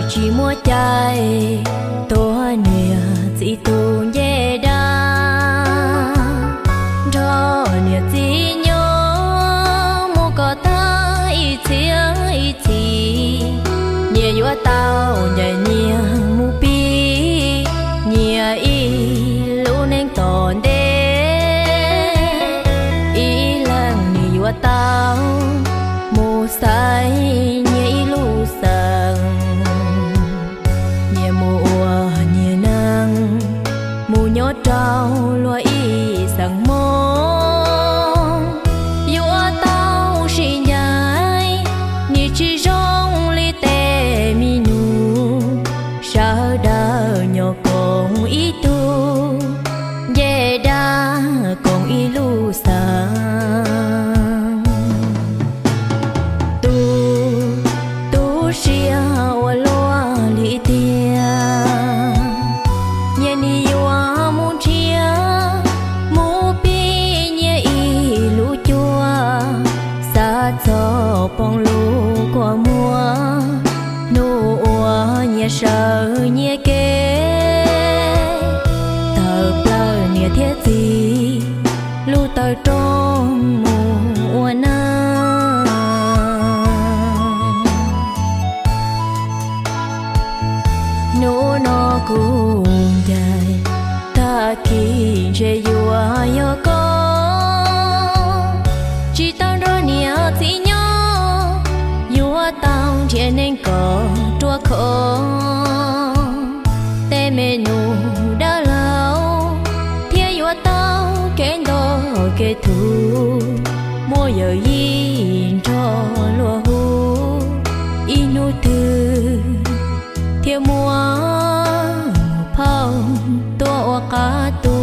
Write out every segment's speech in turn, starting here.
Tsis muaj cai tuav niam txiv tus ncej dab, nrog niam txiv nyob mus kom tag ib txhiab ib txhis. Nyias yuav tau ncaim nyias mus pib nyias ib lub neej tom ntej. Ib leeg nyias yuav tau mus xaiv nyias ib lub xeem. Nyias mus ua nyias neej, mus nyob rau luag ib xeem Hmoob. Yuav tau sib ncaim, nyias tsis zoo li tej me nus. Sawv daws nyob koom ib tug, ncej dab koom ib lub xeem. Tu, tu siab ua luaj li tiag, nyias nim yuav mus nrhiav, mus pib nyias ib lub cuab, xav txog poob lub kua muag, hnub uas nyias sawv nyias kev, tawm plaws niam thiab txiv lub taw rooj mus ua neej. Hnub no kuv ncaim, tag kis ntshe yuav yog koj. Tsis tau nrog niam txiv nyob, yuav tau nrhiav neeg kom ruaj khov. Tej me nus dab laug thiaj yuav tau kev nto kev thuv, muaj yawm yij nrog luag hu, ib hnub twg thiaj muaj phauj tuaj ua qab tu.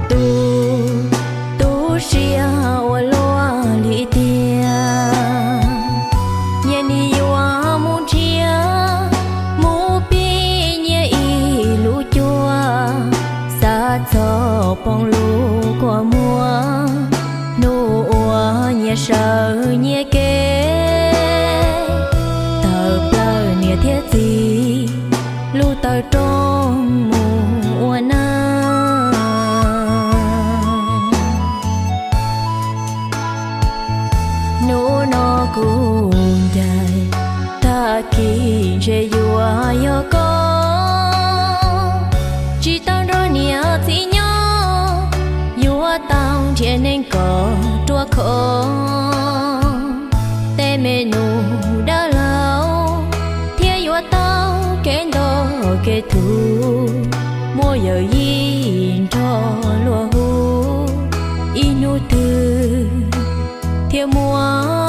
Tu, tu siab ua luaj li tiag, nyias nim yuav mus nrhiav, mus pib nyias ib lub cuab, xav txog poob lub kua muag, hnub uas nyias sawv nyias kev, tawm plaws niam thiab txiv lub taw rooj mus ua neej. Hnub no kuv ncaim, tag kis ntshe yuav yog koj. Tsis tau nrog niam txiv nyob, yuav tau nrhiav neeg kom ruaj khov. Tej me nus dab laug thiaj yuav tau kev nto kev thuv, muaj yawm yij nrog luag hu, ib hnub twg thiaj muaj